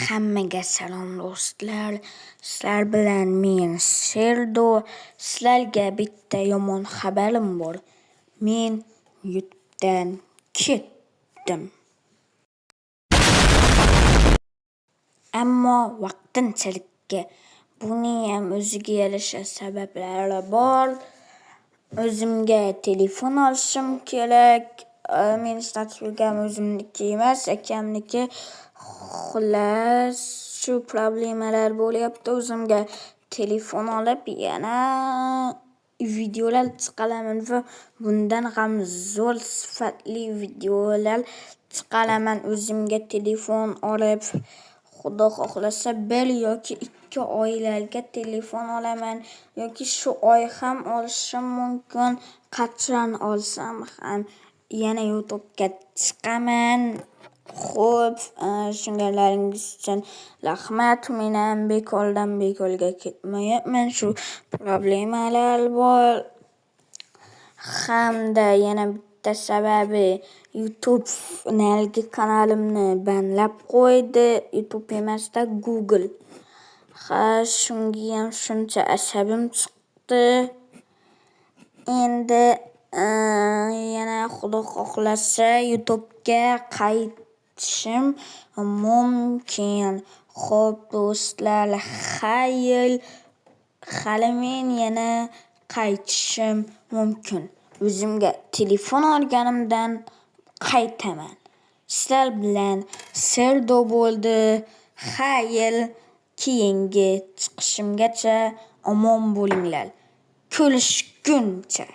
Hammaga salom, do'stlar. Sizlar bilan men, Serdo. Sizlarga bitta yomon xabarim bor. Men YouTube'dan ketdim. Ammo vaqtinchalikka. Buniyam o'ziga yarasha sabablari bor. O'zimga telefon olishim kerak. Men stativgam o'zimniki emas, akamniki. Xullas, shu problemalar bo'lyapti. O'zimga telefon olib, yana videolar chiqaraman va bundan ham zo'r sifatli videolar chiqaraman o'zimga telefon olib. Xudo xohlasa, 1 yoki 2 oylarga telefon olaman yoki shu oy ham olishim mumkin. Qachon olsam ham yana YouTube'ga chiqaman. Xo'p, tushunganlaringiz uchun rahmat. Men ham bekordan bekorga ketmayapman. Shu problemalar bor. Hamda yana bitta sababi, YouTube narigi kanalimni banlab qo'ydi. YouTube emasda, Google. Ha, shungayam shuncha asabim chiqdi. Endi yana, Xudo xohlasa, YouTube'ga qaytishim mumkin. Xo'p, do'stlar, xayr. Hali men yana qaytishim mumkin. O'zimga telefon olganimdan qaytaman. Sizlar bilan Serdo bo'ldi. Xayr, keyingi chiqishimgacha omon bo'linglar. Ko'rishguncha.